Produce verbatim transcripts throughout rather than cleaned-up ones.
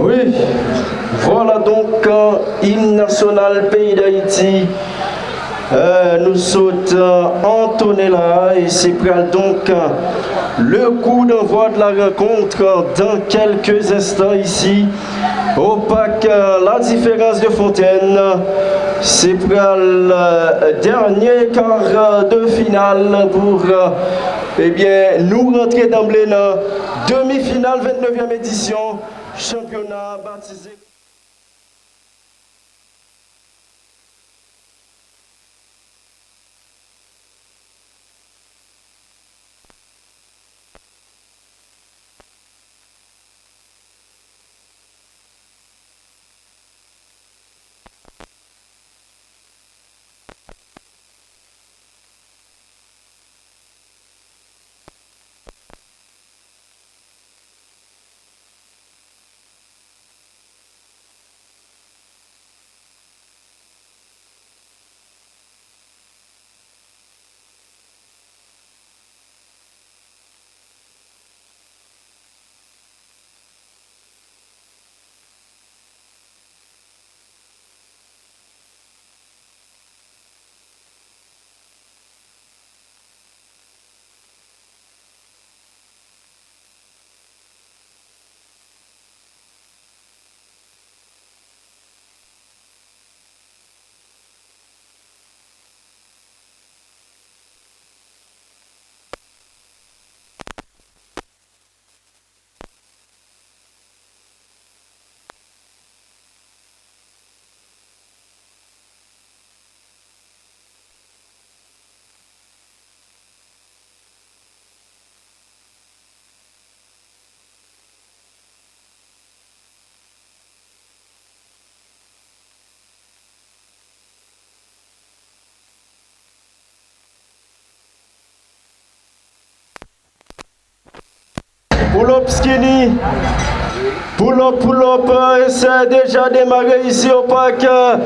Wi, vwala donk, euh, im nasyonal peyi Dayiti. Euh, nou sot, euh, antone la, e se pral donk, euh, le coup d'envoi de la rencontre dans quelques instants ici au parc, euh, La Différence de Fontaine. Se pral, euh, dènye kar, euh, de final pou, euh, ebyen, nou rantre danble nan demi final vennnevyèm edisyon chanpyona batize. Pull up skinny. Pull up, pull up, euh, e sa deja demare isi o pak, euh,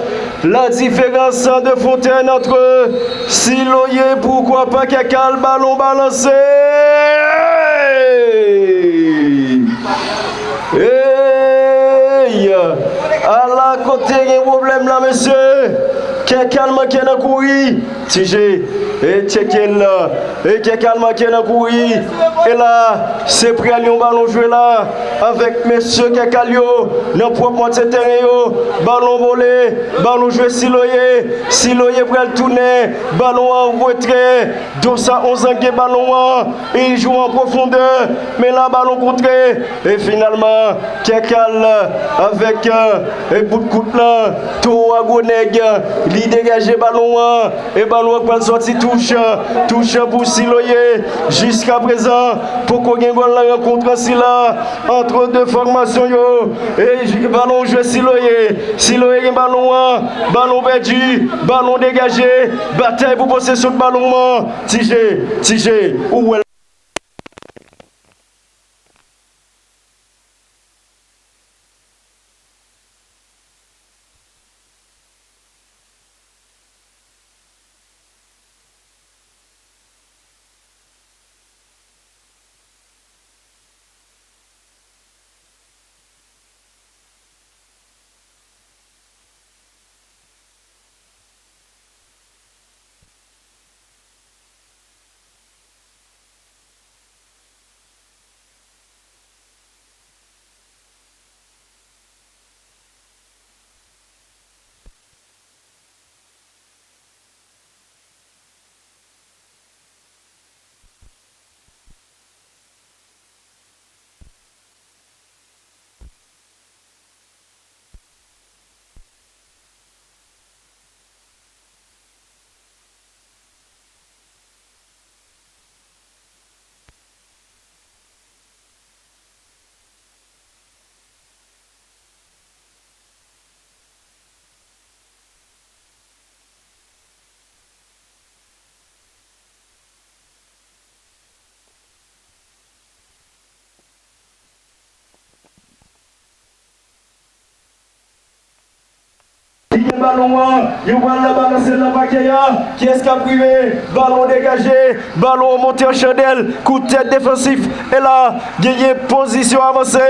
La Différence de Fontaine entre Siloye, poukwa pa Kèkal, balon balanse. Ey! Ala kote gen pwoblèm la, mesye. Kèkal manke nan kouri. Ti Je, e tcheke l. E Kèkal manke nan kouri. E la, se pral yon balon jwe la. Avèk mesye Kèkal yo, nan pwòp mwatye teren yo. Balon vole, balon jwe Siloye. Siloye pral tounen. Balon an retrè. Dosa Onzang gen balon an. E li jwe an pwofondè. Men la, balon kontre. E finalman, Kèkal avèk, euh, e bout kout lan. Towo a gwo nèg. Li degaje balon an. E balon an pral sòti touch. Touch pou Siloye. Jiskaprezan, poko gen gòl nan rankont sila. Ant de fòmasyon yo. E j-, balon jwe Siloye. Siloye gen balon an. Balon pèdi. Balon degaje. Batay pou posesyon balon an. Ti Je, Ti Je, ou wè l. Li gen balon an, yo pral la balanse l nan pakè a. Kiyès k ap rive? Balon degaje, balon monte an chandèl, kout tèt defansif. E la, genyen pozisyon avanse.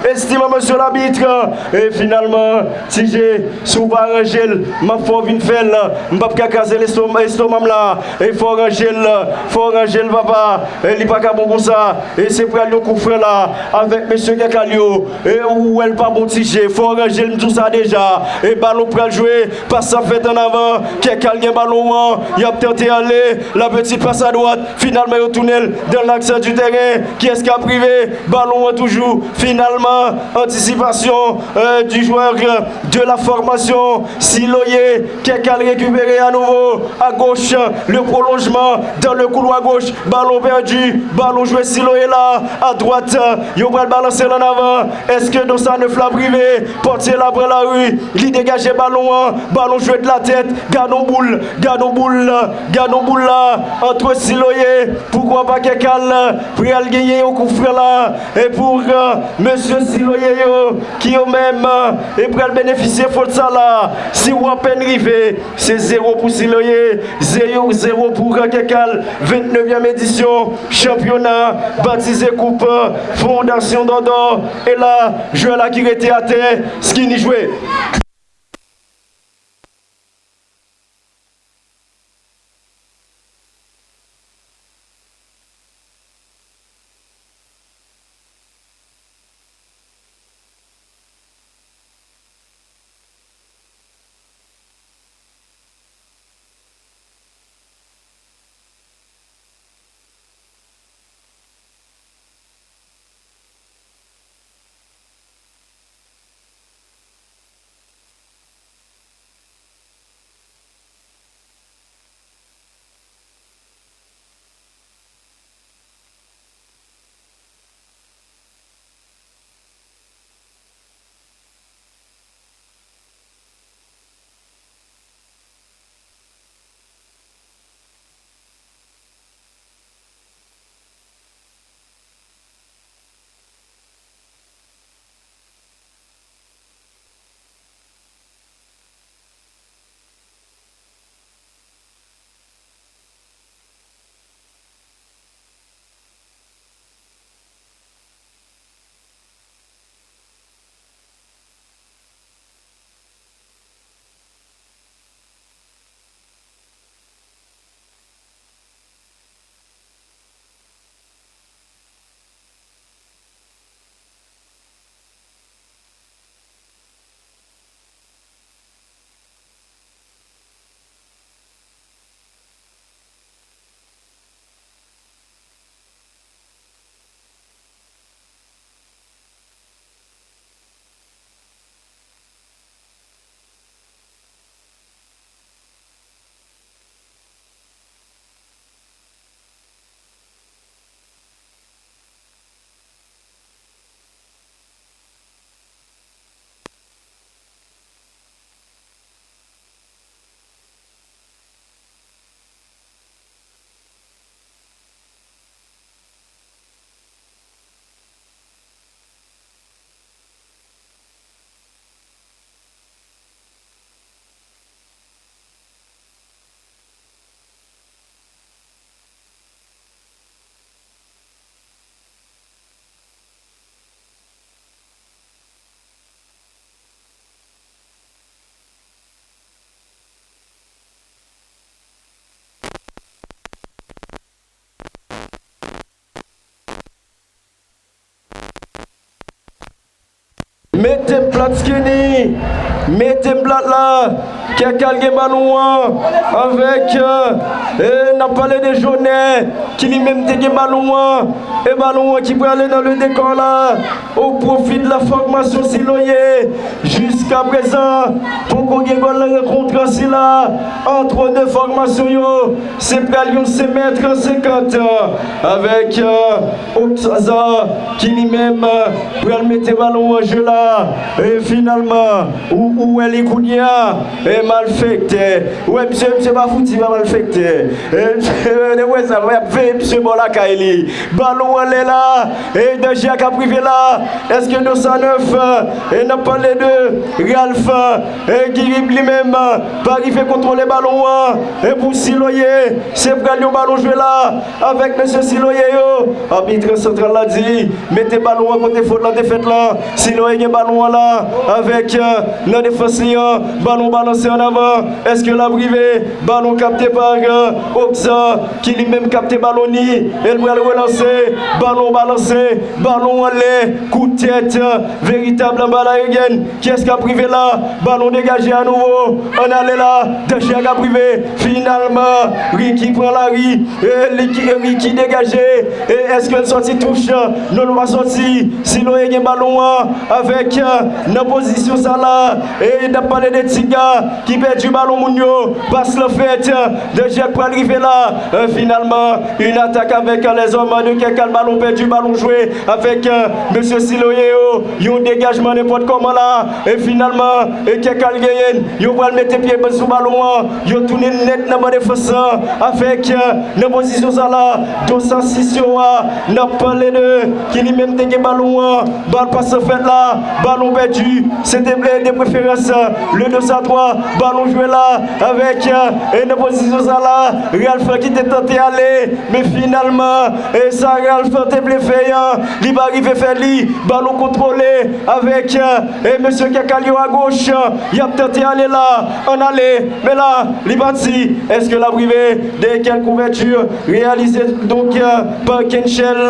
Estimation monsieur l'arbitre. E finalman, Ti Je, si w pa ranje l, m ap fè w vin fè l. M p ap ka kraze lestom-, estoma m la. E fò w ranje l, fò w ranje l, papa. E li pa ka bon konsa. E se pral yon koufran la avèk mesye Kèkal yo. E ou wè l pa bon, Ti Je. Fò w ranje l, m di w sa deja. E balon pral jwe. Pas ap fèt an avan. Kèkal gen balon an. Y ap tante ale. La petite passe à droite. Finalman, yo tounen l dans l'axe du terrain. Kiyès k ap rive? Balon an toujou. Finalman, antisipasyon, euh, du joueur, euh, de la formation. Siloye, Kèkal rekipere à nouveau. À gauche, le prolongement dans le couloir gauche. Balon pèdi. Balon jwe Siloye la. À droite, yo pral balanse l an avan. Èske Dosa Nèf la ap rive? Pòtye la pran lari. Li degaje balon an. Balon jwe de la tèt. Gad on boul. Gad on boul la. Gad on boul la. Antre Siloye. Poukwa pa Kèkal? Pral genyen yon koufran la. E pou, euh, mesye Siloye yo, ki yo menm, euh, e pral benefisye fot sa la. Si w apèn rive, se zewo pou Siloye, zewo, zewo pou Kèkal. Vennnevyèm edisyon chanpyona batize koup Fondasyon Dòdò. E la, jwè la ki rete atè, Skinny jwe. Mete m plat Skinny. Mete m plat la. Kèkal gen balon an. Avèk, euh, e n ap pale de Jonè, ki li menm te gen balon an. E balon an ki prale nan le dekò la. Au profit de la formation Siloye. Jiska prezan, poko gen gòl nan rankont sila. Antre de fòmasyon yo, se pral yon senk mèt senkant, avèk, euh, Oxaza ki li menm, euh, pral mete balon an je la. E finalman, ou, ou wè li kounye a. E Malfektè. Wè, misye, misye pa fouti, pa malfektè. E, depi sa, y ap veye misye bò lakay li. Balon anlè la. E, danje a k ap rive la. Èske Dosa Nèf, e, n ap pale de Ralph, e, ki li menm, pa rive kontwole balon an. E pou Siloye, se pral yon balon jwe la. Avèk mesye Siloye yo. Abit santral la di, mete balon an kote fot lan te fèt lan. Siloye gen balon an la. Avèk, e, nan defans li an. Balon balanse ann avan. Èske l ap rive? Balon kapte pa, e, Okza, ki li menm kapte balon ni. E l pral relanse. Balon balanse. Balon anlè. Kout tèt, e, veritab anba la egèn. Kiyès k ap rive la? Balon degaje anouvo. Ann ale la. Danje a k ap rive. Finalman, Ricky pran lari. E Ricky, Ricky degaje. E èske l sòti touch? Non, l pa sòti. Siloye gen balon an avèk, e, nan pozisyon sa la. E n ap pale de Tiga ki pèdi balon moun yo. Pas lan fèt. Danje a k pral rive la. E finalman, yon atak avèk, e, lèzòm de Kèkal. Balon pèdi, balon jwe avèk, e, mesye Siloye yo. Yon degajman nenpòt kòman la. E finalman, e Kèkal genyen l. Yo pral mete pye sou balon an. Yo tounen nèt nan ban defans lan. Avèk, e, nan pozisyon sa la. Dosa sis yo a. N ap pale de ki li menm te gen balon an. Bal pas lan fèt la. Balon pèdi. Se te, e, de preferans, e, le Dosa twa. Balon jwe la. Avèk, e, e nan pozisyon sa la. Ralph ki te tante ale. Men finalman, e sa Ralph te vle fè an, li pa rive fè li. Balon kontwole avèk, e, mesye Kèkal yo agoch. Y ap tante ale la. Ann ale. Men la, li pati. Èske l ap rive? De kèl kouvèti reyalize donk, e, pa Kenchel.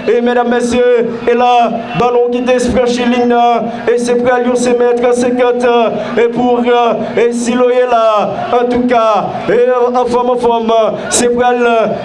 E medam, mesye, e la, balon ki te franchi liy nan. E se pral yon senk mèt senkant, e pou, e Siloye la. Antouka, e anfòm, anfòm, se pral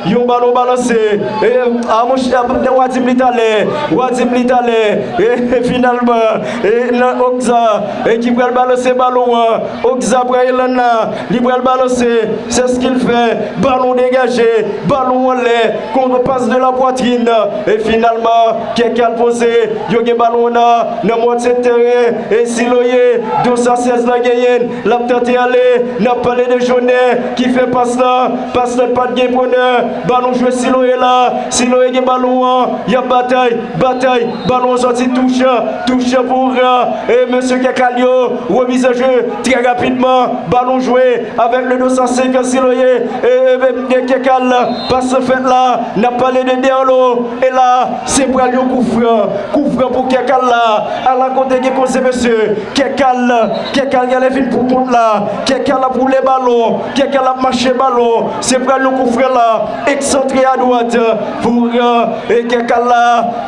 yon balon balanse. E a monchè, w a di m li talè. W a di m li talè. E finalman, e nan Okza, e ki pral balanse balon an. Okza pral lan la. Li pral balanse. C'est ce qu'il fait. Balon degaje. Balon anlè. Kontre pas de la pwatrin. E finalman, Kèkal poze. Yo gen balon nan, nan mwatye teren. E Siloye, Dosa sèz la genyen l. L ap tante ale. N ap pale de Jonè ki fè pas lan. Pas lan pa t gen pwennè. Balon jwe Siloye la. Siloye gen balon an. Y ap batay, batay. Balon an sòti touch. Touch pou, e mesye Kèkal yo. Remiz an je trè rapidman. Balon jwe avèk le Dosa senk Siloye. E, e, e Kèkal. Pas fèt la. N ap pale de Derlo. E la, se pral yon kou fran. Kou fran pou Kèkal la. Ala kote gen koze, mesye. Kèkal, Kèkal genlè vin pou kont la. Kèkal ap woule balon. Kèkal ap mache balon. Se pral yon kou fran la. Eksantre adwat pou, e, Kèkal la.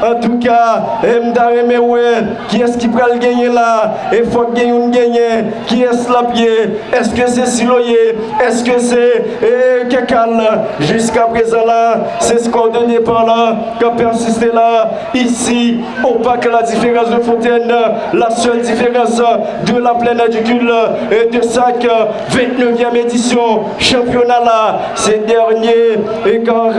Antouka, e m ta renmen wè kiyès ki pral genyen la. E fòk gen youn genyen. Kiyès l ap ye? Èske se Siloye? Èske se, e, Kèkal? Jiska prezan la, se skò de depa la k ap pèsiste la. Ici, au parc La Différence de Fontaine, la seule différence de la plaine du Kul et de Sac, vingt-neuvième édition, championnat là, ces derniers quarts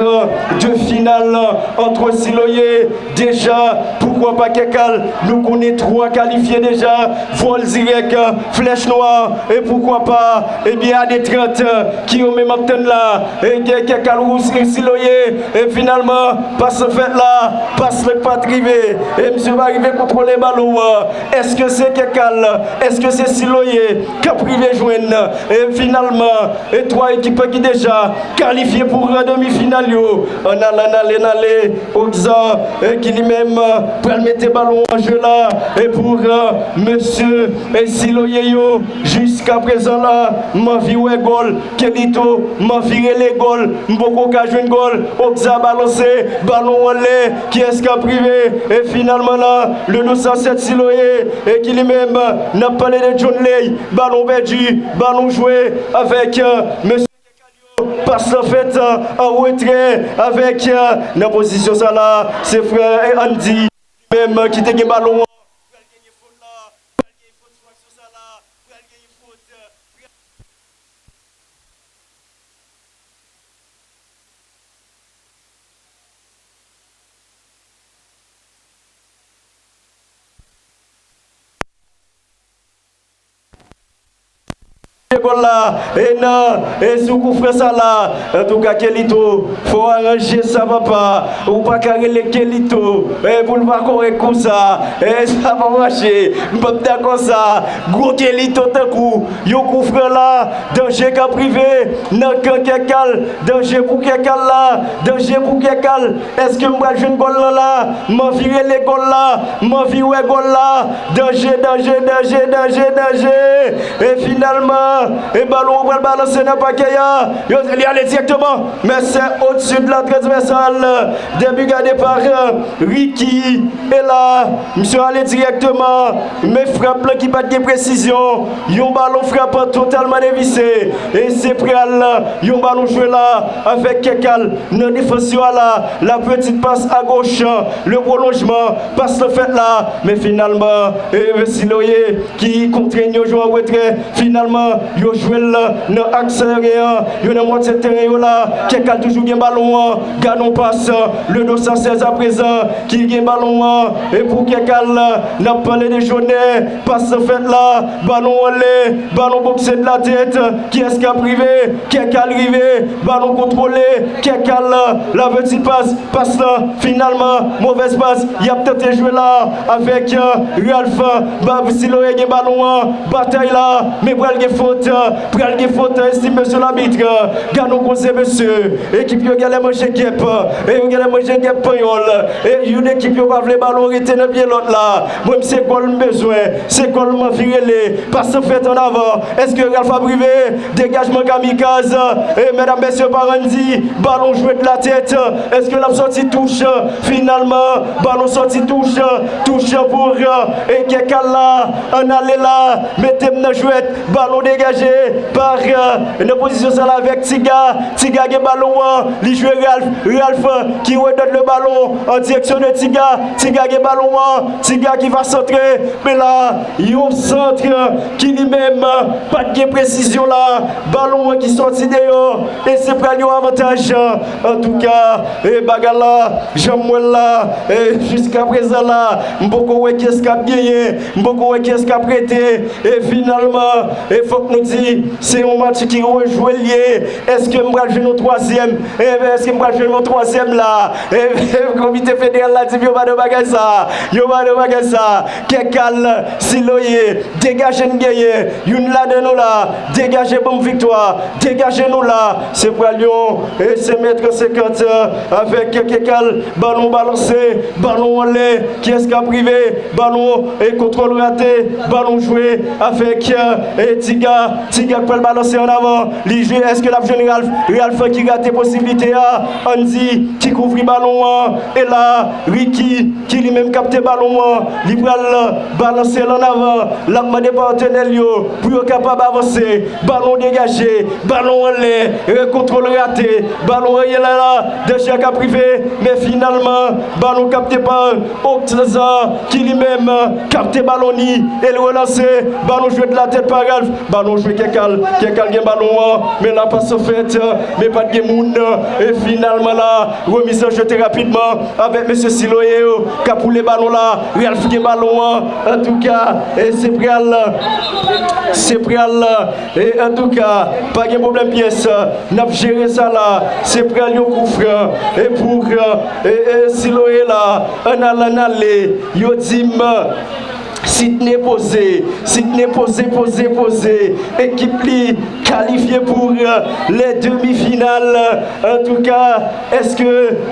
de finale entre Siloye, déjà, pourquoi pas Kekal, nou konnen twa kalifye deja, vòl dirèk, flèch nwa, e poukwa pa, ebyen, a de trant, ki yo menm ap tann la, e Kekal ou Siloye, e finalman, pas fèt la, pas la pa t rive, e misye pa rive kontwole balon an. Èske se Kekal? Èske se Siloye k ap rive jwenn, e finalman, e twa ekip ki deja kalifye pou demi final yo? Ann ale, ann ale, ann ale. Okza, e ki li menm, pral mete balon an je la, e pou, e, mesye, e Siloye yo, jiska prezan la, m anvi wè gòl. Kelito, m anvi rele gòl, m poko ka jwenn gòl. Okza balanse, balon anlè, kiyès k ap rive? E finalman la, le nou san sèt Siloye, e ki li menm, n ap pale de John Ley, balon pèdi, balon jwe avèk, e, mesye Kekal yo, pas lan fèt, e, an retrè avèk, e, nan pozisyon sa la, se frè, e, Andy, li menm, ki te gen balon an, pral genyen fot la, pral genyen fot sou aksyon sa la, pral genyen fot, e, gòl la, e nan, e sou koufran sa la, antouka Kelito, fò w aranje sa papa, ou pa ka rele Kelito, e pou l pa kòrèk konsa, e sa pa mache, m p ap dakò sa, gwo Kelito tankou, yon koufran la, danje k ap rive, nan kan Kèkal, danje pou Kèkal la, danje pou Kèkal, èske m pral jwenn gòl lan la, m anvi rele gòl la, m anvi wè gòl la, danje, danje, danje, danje, danje, e finalman, e balon an pral balanse nan pakèt a, yo, li ale dirèkteman, men se au-dessus de la transversale, début gade par Ricky, e la, misye ale dirèkteman, men frap lan ki pa t gen presizyon, yon balon frap totalman devise, e se pral yon balon jwe la, avèk Kèkal nan defans yo a la, la petite passe à gauche, le prolongement, pas lan fèt la, men finalman, e Siloye ki kontrenn yon jwè an retrè, finalman, yo jwe l nan aks aeryen an, yo nan mwatye teren yo la, Kèkal toujou gen balon an, gade yon pas, le dos à seize à présent, ki gen balon an, e pou Kèkal, n ap pale de Jònè, pas lan fèt la, balon anlè, balon bokse de la tèt, kiyès k ap rive, Kèkal rive, balon kontwole, Kèkal, la petite passe, pas lan, finalman, movèz pas, y ap tante jwe la, avèk, e, Ralph, ba, Siloye gen balon an, batay la, men pral gen fot, pral gen fot, estime mesye labit, gade yon koze mesye, ekip yo genlè manje gèp, e yo genlè manje gèp panyòl, e youn ekip yo pa vle balon rete nan pye lòt la, mwen se gòl m bezwen, se gòl m anvi rele, pas lan fèt an avan, èske Ralph ap rive, degajman kamikaz, e medam mesye pa Randy, balon jwe de la tèt, èske l ap sòti touch, finalman, balon sòti touch, touch pou, e Kèkal la, ann ale la, mete m nan jwèt, balon degaje, par, nan pozisyon sa la avèk Tiga, Tiga gen balon an, li jwe Ralph, Ralph ki redonn le ballon en direction de Tiga, Tiga gen balon an, Tiga ki va santre, men la, yon sant ki li menm pa t gen presizyon la, balon an ki sòti deyò, e se pral yon avantaj, antouka, e bagay la, jan m wè l la, e jiska prezan la, m poko wè kiyès k ap genyen, m poko wè kiyès k ap rete, e finalman, e fòk nou di, se yon match ki rejwe l ye, èske m pral jwenn yon twazyèm, e èske m pral jwenn yon twazyèm la, e komite federal la di m yo pa nan bagay sa, yo pa nan bagay sa, Kèkal, Siloye, degaje n genyen, youn ladan nou la, degaje ban m viktwa, degaje nou la, se pral yon, e se mèt senkant, avèk Kèkal, balon balanse, balon anlè, kiyès k ap rive, balon, e kontwòl rate, balon jwe, avèk, e Tiga, Tiga k pral balanse an avan, li jwe, èske l ap jwenn Ralph, Ralph ki rate posiblite a, Andy ki kouvri balon an, e la, Ricky, ki li menm kapte balon an, li pral balanse l ann avan, l ap mande patnè l yo pou yo kapab avanse, balon degaje, balon anlè, e kontwòl rate, balon an ye la la, danje k ap rive, men finalman, balon kapte pa Octazar, ki li menm kapte balon ni, e l relanse, balon jwe de la tèt pa Ralph, balon jwe Kèkal, Kèkal gen balon an, men la pas fèt, men pa t gen moun, e finalman la, remiz an jwe te rapidman, avèk mesye Siloye yo, k ap woule balon la, Ralph gen balon an, antouka, e se pral, se pral, e antouka, pa gen pwoblèm pyès, n ap jere sa la, se pral yon kou fran, e pou, e, e Siloye la, ann al, ann ale, yo di m, Sidney poze, Sidney poze, poze, poze, ekip li kalifye pou, e, les demi-finales, antouka, èske,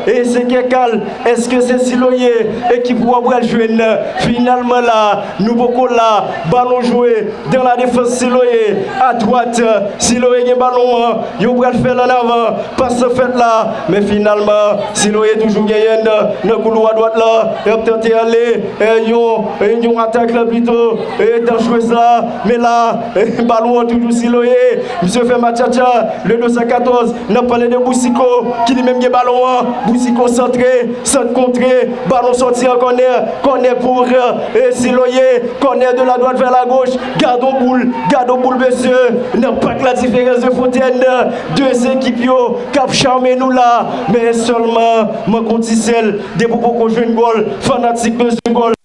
e se Kèkal, èske se Siloye, ekip w ap pral jwenn, finalman la, nou poko la, balon jwe, dans la défense Siloye, à droite, Siloye gen balon an, yo pral fè l ann avan, pas fèt la, men finalman, Siloye toujou genyen l nan koulwa dwat la, y ap tante ale, e, yon, e, yon atak la pito, e, danjrez la, men la, e, balon an toujou Siloye, misye fè matchatcha, le deux cent quatorze, n ap pale de Boucicaut, ki li menm gen balon an, Boucicaut santre, sant kontre, balon sòti an kònè, kònè pou, e, Siloye, kònè de la dwat vè la goch, gad on boul, gad on boul mesye, nan pak la diferans de Fontaine, de ekip yo k ap chame nou la, men sèlman mank on ti sèl, depi w poko jwenn gòl, fanatik bezwen gòl.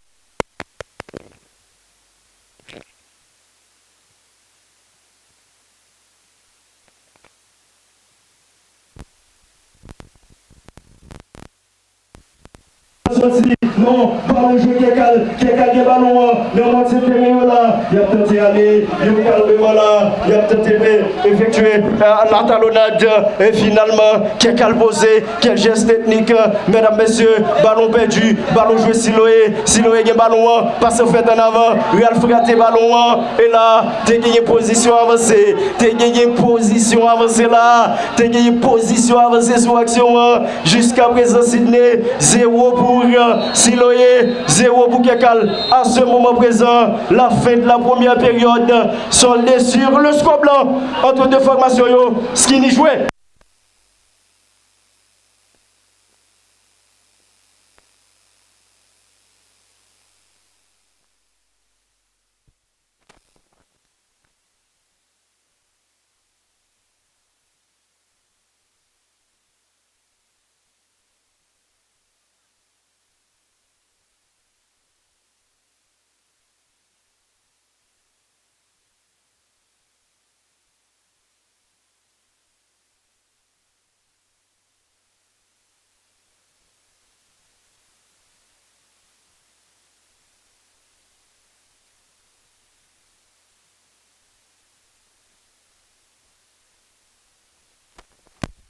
Di non, balon jwe Kèkal, Kèkal gen balon an nan mwatye teren yo la. Y ap tante ale, yo kalmeman la, y ap tante efektye, euh, latalonnad. E finalman, Kèkal poze, kèl jès teknik, medam, mesye, balon pèdi, balon jwe Siloye, Siloye gen balon an, pase fèt an avan, Ralph rate balon an, e la, te genyen pozisyon avanse, te genyen pozisyon avanse la, te genyen pozisyon avanse sou aksyon an. Jiskaprezan, Sidney, zewo pou Siloye, zewo pou Kèkal. À ce moment présent, la fin de la première période, soldée sur le score blanc entre deux formations yo, Skinny jwe.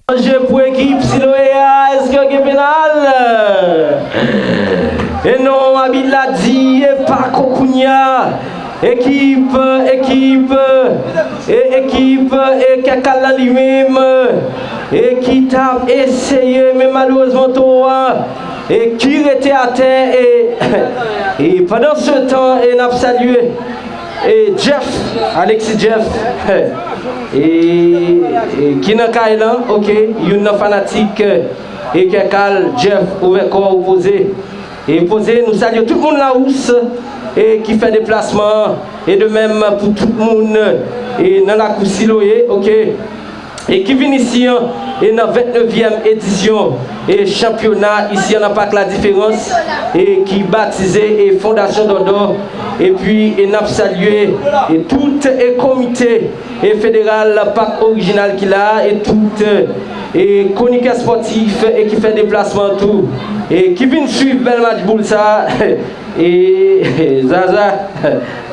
Danje pou ekip Siloye a, èske gen penal? E non, abit la di, e pa ko kounya. Ekip, ekip, e ekip, e Kèkal la li menm, e ki t ap eseye, men malerezman towo a, e ki rete atè, e, e pandan se tan, e n ap salye, e Jeff, Alexis Jeff, e, e ki nan kay lan, oke, youn nan fanatik, e Kèkal, Jeff, ouvè kò w poze. E poze, nou salye tout moun Lawous, e ki fè deplasman an, e de menm pou tout moun, e nan lakou Siloye, oke. E ki vin isi an, e nan vennnevyèm edisyon, e chanpyona isi an nan Pak La Diferans, e ki batize, e Fondasyon Dòdò, epi, e n ap salye, e tout, e komite, e federal, Pak Orijinal ki la, e tout, e kronikè spòtif, e ki fè deplasman tou, e ki vin swiv bèl match boul sa, e Zaza,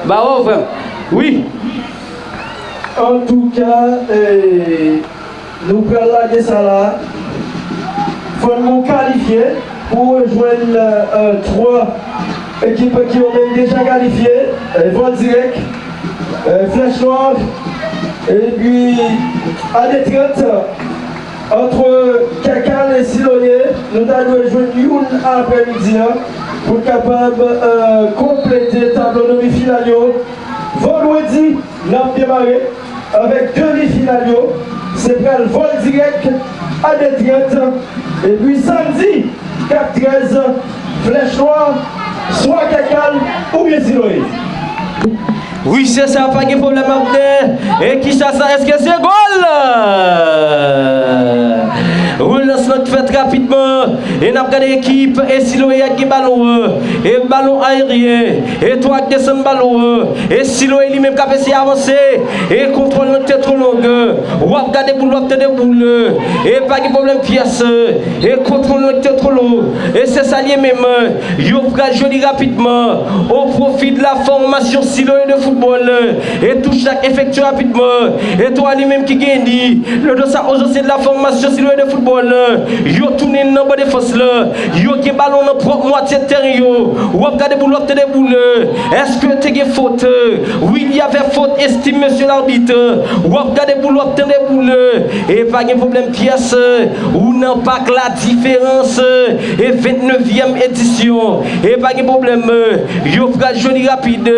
bravo, frè m. Wi. Antouka, e, nou pral lage sa la. Fò nou kalifye pou rejwenn, e, twa ekip ki yo menm deja kalifye, e, Vòl Dirèk, e, Flèch Nwa, epi A D trant, ant Kèkal e Siloye, nou ta dwe jwenn youn aprèmidi an pou n kapab, e, konplete tablo demi final yo. Vandredi, n ap demare avèk demi final yo, se pral Vòl Dirèk, A D trant, epi samdi, kat trèz, Flèch Nwa, swa Kèkal oubyen Siloye. Wi, se sa, pa gen pwoblèm, Abner. E kisa sa? Èske se gòl? Relans lan k fèt rapidman. E n ap gade ekip e Siloye a k gen balon an. E balon ayeryen. E twa k desann balon an. E Siloye li menm k ap eseye avanse. E kontwòl lan k te twò long. W ap gade boul, w ap tande boul. E pa gen pwoblèm pyès. E kontwòl lan k te twò long. E se sa l ye menm. Yo pral jwe li rapidman. Au profit de la formation Siloye de football. E touch la k efektye rapidman. E twa li menm ki genyen li. Le dos a aux anciens de la formation Siloye de football. Yo tounen nan ban defans lan. Yo gen balon nan pwòp mwatye teren yo. W ap gade boul, w ap tande boul. Èske te gen fot? Wi, il y avait faute, estime monsieur l'arbitre. W ap gade boul, w ap tande boul. E pa gen pwoblèm pyès. Ou nan Pak La Diferans. E vennnevyèm edisyon. E pa gen pwoblèm. Yo pral jwe li rapid.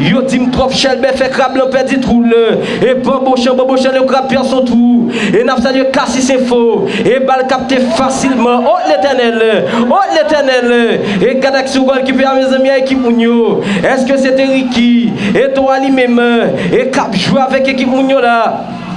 Yo di m twòp chèlbè fè krab lan pèdi twou l. E banbochan, banbochan, le krab perd son trou. E n ap salye Cassis Info. E bal kapte fasilman. O Letènèl! O Letènèl! E gad aksyon gòlkipè a, mezanmi, a ekip moun yo. Èske se te Ricky? E twa li menm. E k ap jwe avèk ekip moun yo la.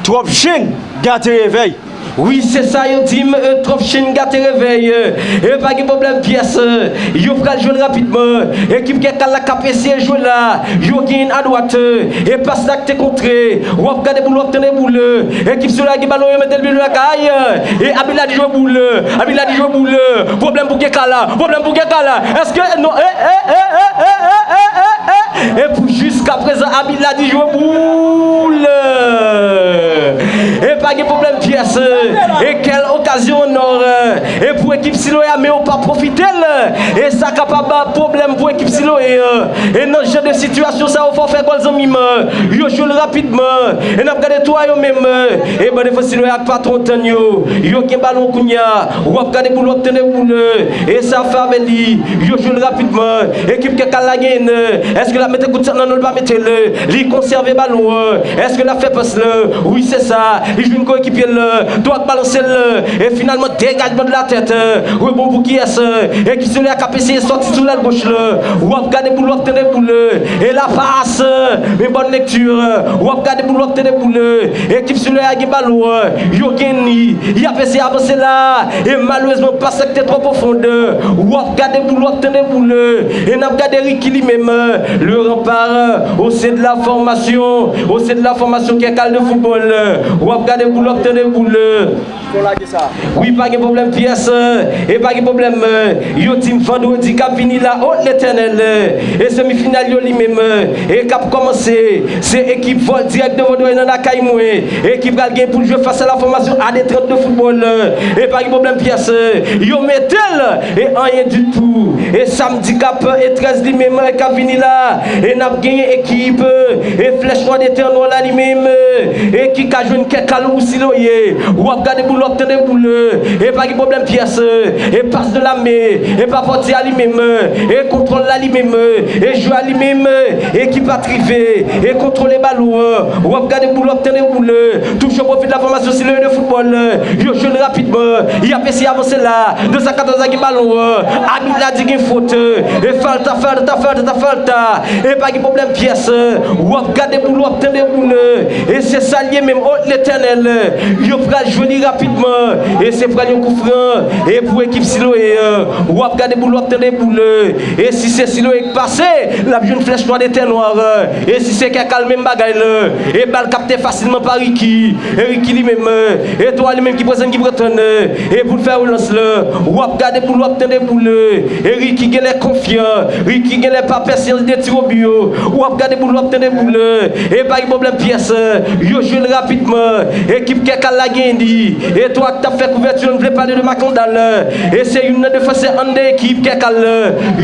Twòp jèn gate revèy. Wi, se sa yo di m, e, twòp chen gate revèy, e, e pa gen pwoblèm pyès, e, yo pral jwenn rapidman. Ekip Kèkal la k ap eseye jwe la, yo genyen adwat, e, e pas la k te kontre, w ap gade boul, w ap tande boul, e, ekip Soulèy la gen balon, yo mete l pi lwen lakay, e, abit la di jwe boul, abit la di jwe boul, pwoblèm pou Kèkal la, pwoblèm pou Kèkal la, èske, non, e, e, e, e, e, e, e, e, e, e, e pou jiskaprezan, abit la di jwe boul. E pa gen pwoblèm pyès. E kèl okazyon an nò. E pou ekip Siloe a, men yo pa pwofite l. E sa kapab ba pwoblèm pou ekip Siloe an. E nan jan de sitiyasyon sa yo, fò w fè gòl zanmi m. Yo jwe l rapidman. E n ap gade tou a yo menm. E ban defans Siloe ak patwon tann yo. Yo gen balon kounye a. W ap gade boul, w ap tande boul. E sa fè avè li. Yo jwe l rapidman. Ekip Kèkal la genyen. Èske l ap mete kout sèt nan, non, l pa mete l. Li konsève balon an. Èske l ap fè pas la? Wi, se sa. Li jwenn koyekipye l. Dwat balanse l. E finalman, degajman de la tèt. Rebon pou kiyès? Ekip Soulèy la k ap eseye sòti sou lèl goch la. W ap gade boul, w ap tande boul. E la pas. Men bòn lekti. W ap gade boul, w ap tande boul. Ekip Soulèy la gen balon an. Yo gen li. Y ap eseye avanse la. E malerezman, pas la ki te twò pwofon. W ap gade boul, w ap tande boul. E n ap gade Ricky li menm. Le rempart, au sein de la formation, au sein de la formation Kèkal de football. W ap gade boul, w ap tande boul. Fò lage sa. Wi, pa gen pwoblèm pyès. E pa gen pwoblèm. Yo di m vandredi k ap vini la, o Letènèl. E semifinal yo li menm. E k ap kòmanse. Se ekip Vòl Dirèk de Vodrèy nan lakay mwen. Ekip pral gen pou l jwe fas a la fòmasyon A D trant de foutbòl. E pa gen pwoblèm pyès. Yo mete l. E anyen ditou. E samdi k ap, e trèz li menm, e k ap vini la. E n ap genyen ekip. E Flèch Nwa de Tè Nwa la li menm. E ki ka jwenn Kèkal ou Siloye. W ap gade boul, w ap tande boul. E pa gen pwoblèm pyès. E pas de la men. E pa pòti a li menm. E kontwòl la li menm. E jwe a li menm. E ki pa t rive. E kontwole balon an. W ap gade boul, w ap tande boul. Touche pwofil la fòmasyon Siloye de foutbòl. Yo jwe l rapidman. Y ap eseye avanse la. De san katòz la gen balon an. Abit la di gen fot. E falta, falta, falta, falta. E pa gen pwoblèm pyès. W ap gade boul, w ap tande boul. E se sa l ye menm. O Letènèl. Yo pral jwe li rapidman. E se pral yon koufran. E pou ekip Siloye an. W ap gade boul, w ap tande boul. E si se Siloye k pase, l ap jwenn Flèch Nwa de Tè Nwa. E si se Kèkal, menm bagay la. E bal kapte fasilman pa Ricky. E Ricky li menm. E twa li menm ki pran sèn, ki pran tann. E pou l fè relans la. W ap gade boul, w ap tande boul. E Ricky genlè konfyan. Ricky genlè pa pè syans de ti wobi yo. W ap gade boul, w ap tande boul. E pa gen pwoblèm pyès. Yo jwe l rapidman. Ekip Kèkal la gen li. E twa k t ap fè kouvèti, nou vle pale de Makandal. E se youn nan defansè anndan ekip Kèkal.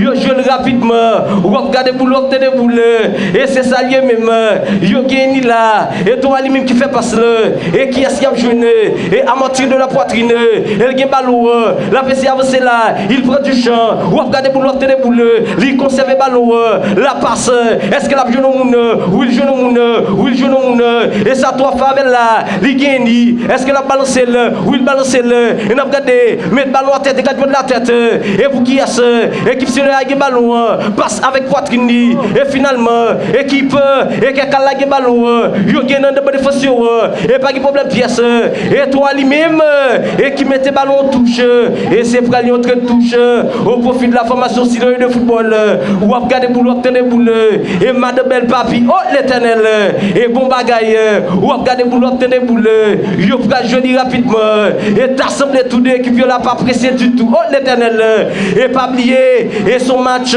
Yo jwe l rapidman. W ap gade boul, w ap tande boul. E se sa l ye menm. Yo gen li la. E twa li menm ki fè pas la. E kiyès y ap jwenn? E à partir de la poitrine. E l gen balon an. L ap eseye avanse la. Il prend du champ. W ap gade boul, w ap tande boul. Li konsève balon an. La pas. Èske l ap jwenn yon moun? Wi, l jwenn yon moun. Wi, l jwenn yon moun. E sa twa fè avè l la. Li gen li. Èske l ap balanse l? Wi, l balanse l. E n ap gade. Met balon atè, degajman de la tèt. E pou kiyès? Ekip Siloye a gen balon an. Pas avèk pwatrin li. E finalman, ekip, e Kèkal la gen balon an. Yo gen nan devan defans yo an. E pa gen pwoblèm pyès. E twa li menm. E ki mete balon an touch. E se pral yon trè touch. O pwofi de la fòmasyon Siloye de foutbòl. W ap gade boul, w ap tande boul. E madan bèl papi. O Letènèl. E bon bagay. W ap gade boul, w ap tande boul. Yo pral jwe li rapidman. E ta sanble tou de ekip yo la pa prese ditou. O Letènèl. E pa bliye. E se yon match.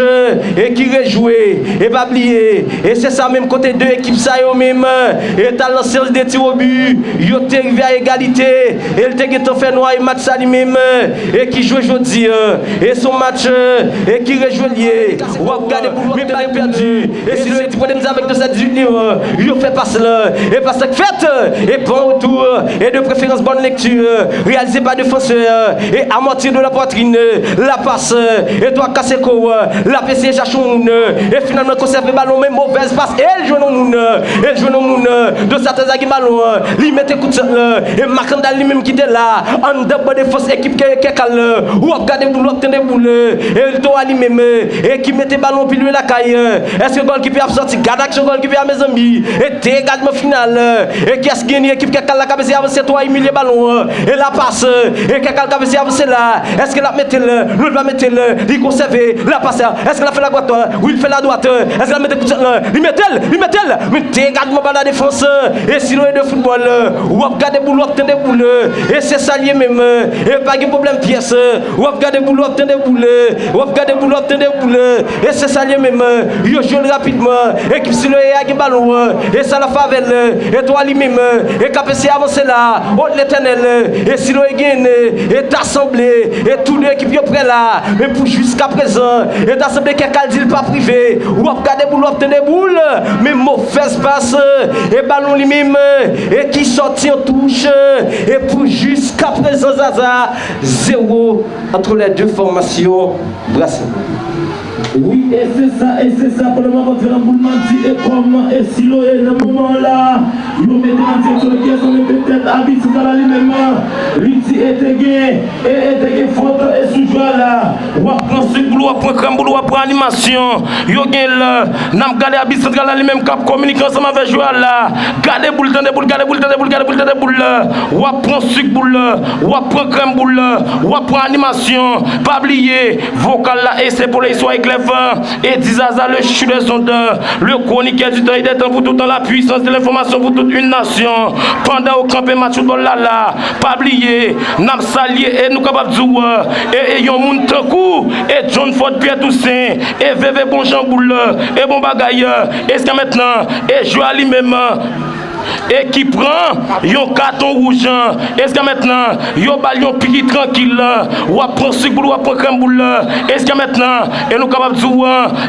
E ki rejwe. E pa bliye. E se sa menm kote de ekip sa yo menm. E ta nan syans de ti wobi. Yo te rive a egalite. E l te gentan fè nwa e match sa li menm. E ki jwe jodi an. E se yon match. E ki rejwe l ye. W ap gade pou men pa pèdi. E si yo di pwoblèm avèk de sa dizuit li an. Yo fè pas la. E pas la k fèt. E bon retou. E de preferans bòn lekti. Reyalize pa defansè. E amòti de la pwatrin. La pas. E twa kase kou. L ap eseye chache yon moun. E finalman konsève balon men movèz pas. E l jwenn yon moun. E l jwenn yon moun. De sa trèz la gen balon. Li mete kout sèt la. E Makandal li menm ki te la. Anndan ban defans ekip Kè-, Kèkal. W ap gade boul, w ap tande boul. E l to a li menm. E ki mete balon pi lwen lakay. Èske gòlkipè ap sòti? Gad aksyon gòlkipè. a, mezanmi. E degadman final. E kiyès ki genyen? Ekip Kèkal la k ap eseye avanse, twa imilye balon an. E la pas. E Kèkal k ap eseye avanse la. Èske l ap mete l? Non, li pa mete l. Li konsève. La pas. Èske l ap fè la dwat? Wi, li fè la dwat. Èske l ap mete kout sèt lan? Li mete l. Li mete l. Men degadman ba la defans. E Siloye de foutbòl. W ap gade boul, w ap tande boul. E se sa l ye menm. E pa gen pwoblèm pyès. W ap gade boul, w ap tande boul. W ap gade boul, w ap tande boul. E se sa l ye menm. Yo jwe l rapidman. Ekip Siloye a gen balon an. E sa l ap fè avè l. E twa li menm. E k ap eseye avanse la. O Letènèl. E Siloye gen. E ta sanble. E tou de ekip yo prè la. Men pou jiskaprezan. E ta sanble Kèkal di l p ap rive. W ap gade boul, w ap tande boul. Men movèz pas. E balon li menm. E ki sòti an touch. E pou jiskaprezan, Zaza, zewo entre les deux formations. Brasserie. Wi, e se sa, e se sa, pou le moman, fè nan boul mandi, e kòman, e Siloye, nan moman la, yo mete nan direksyon de pyès, men petèt abit santral la li menm, li di e te gen, e, e te gen fòt, e sou jwè la, w ap pran sik boul, w ap pran krèm boul, w ap pran animasyon, yo gen lè, n ap gade abit santral la li menm k ap kominike ansanm avèk jwè la, gade boul, tande boul, gade boul, tande boul, gade boul, tande boul la, w ap pran sik boul la, w ap pran krèm boul la, w ap pran animasyon, pa bliye, vokal la, e se pou le swa eklèf, e di Zaza le chouchou des ondes, le chroniqueur du temps et des temps pour tout temps, la puissance de l'information pour toute une nation. Pandan w kanpe match foutbòl la la, pa bliye, n ap salye e nou kapab di w, e, e yon moun tankou, e John Ford Pierre Toussaint, e Veve bon jan boul, e bon bagay, e jiskamentnan, e jwè a li menm, e ki pran yon katon wouj, jiskamentnan, yo ba l yon piki trankil, w ap pran sik boul, w ap pran krèm boul, jiskamentnan, e nou kapab di w,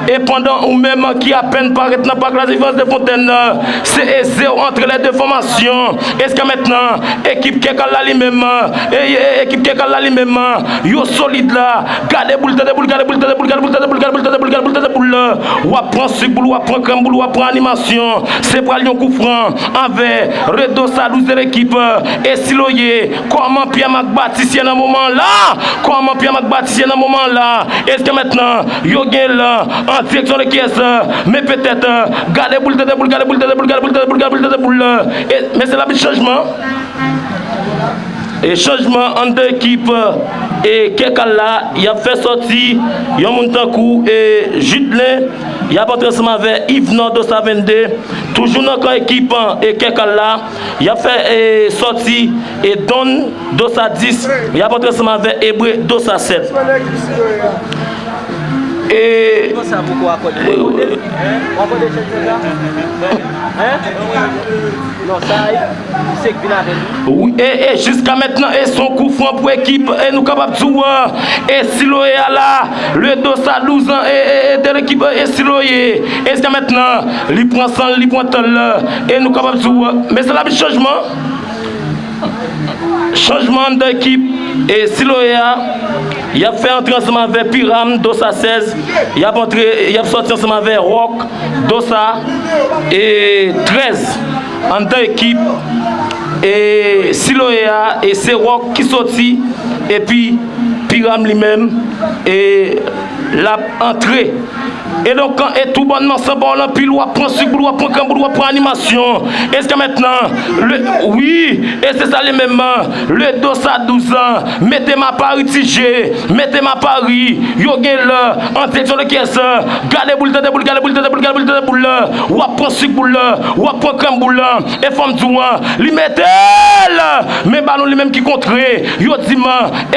e pandan ou menm ki apèn parèt nan pak la Délivrance de Fontaine, se e zewo entre les deux formations, jiskamentnan, ekip Kèkal la li menm, e, e, e, ekip Kèkal la li menm, yo solid la, gade boul, tande boul, gade boul, tande boul, gade boul, tande boul, gade boul, tande boul, gade boul, tande boul, tande boul, w ap pran sik boul, w ap pran krèm boul, w ap pran animasyon, se pral yon koufran, anvè Redo Sadouz de lekip, e Siloye, kòman Pyè Mak Batis ye nan moman la, kòman Pyè Mak Batis ye nan moman la, jiskamentnan, yo gen lè, an direksyon de kiyès, men petèt, gade boul, tande boul, gade boul, tande boul, gade boul, tande boul, gade boul, tande boul, e, men se labit chanjman, e chanjman anndan ekip, e Kèkal la, y ap fè sòti, yon moun tankou, e Judlin, y ap antre ansanm avè Yvenor Dosa vennde, toujou nan kan ekip, e Kèkal la, y ap fè, e, sòti, e Don Dosa dis, y ap antre ansanm avè Ebre Dosa sèt. E, wi, e, e jiskamentnan, e se yon koufran pou ekip, e nou kapab di w, e Siloye a la, le Dosa douz an, e, e, e de lekip, e Siloye, e jiskamentnan, li pran san l, li pran tan l, e nou kapab di w, men se labit chanjman. Chanjman anndan ekip, e Siloye a, y ap fè antre ansanm avè Piram, Dosa sèz, y ap antre, y ap sòti ansanm avè Rock, Dosa, e trèz, anndan ekip, e Siloye a, e se Rock ki sòti, epi Piram li menm, e l ap antre. E donk, e toubònman, san pawòl anpil, w ap pran sik boul, w ap pran krèm boul, w ap pran animasyon. Jiskamentnan, le, wi, e se sa li menm, le Dosa douz an, mete m a Pari ti je, mete m a Pari, yo gen lè, an direksyon de kiyès, gade boul, tande boul, gade boul, tande boul, gade boul, tande boul, w ap pran sik boul, w ap pran krèm boul, e fò m di w, li mete l, men balon li menm ki kontre, yo di m,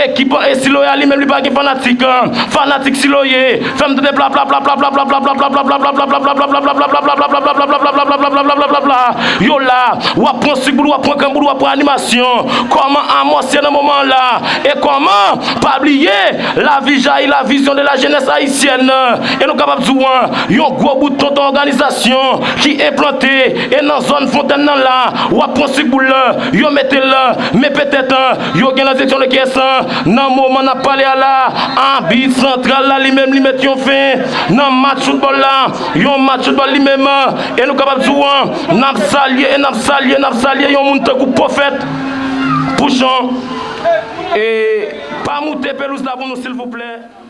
ekip, e Siloye a li menm li pa gen fanatik, fanatik Siloye, fè m tande pla, pla, pla, yo la, w ap pran sik boul, w ap pran krèm boul, w ap pran animasyon, kòman amòse nan moman la, e kòman, pa bliye, lavi jayi, la vision de la jeunesse haïtienne, e nou kapab di w, yon gwo bout tonton òganizasyon ki enplante, e nan zòn Fontèn nan la, w ap pran sik boul, yo mete l, men petèt, yo gen nan direksyon de kiyès, nan moman n ap pale a la, abit santral la li menm li met yon fen nan match foutbòl la, yon match foutbòl li menm, e nou kapab di w, n ap salye, e n ap salye, n ap salye yon moun tankou Pwofèt Pouchon, e pa moute pelouz la pou nou silvouplè.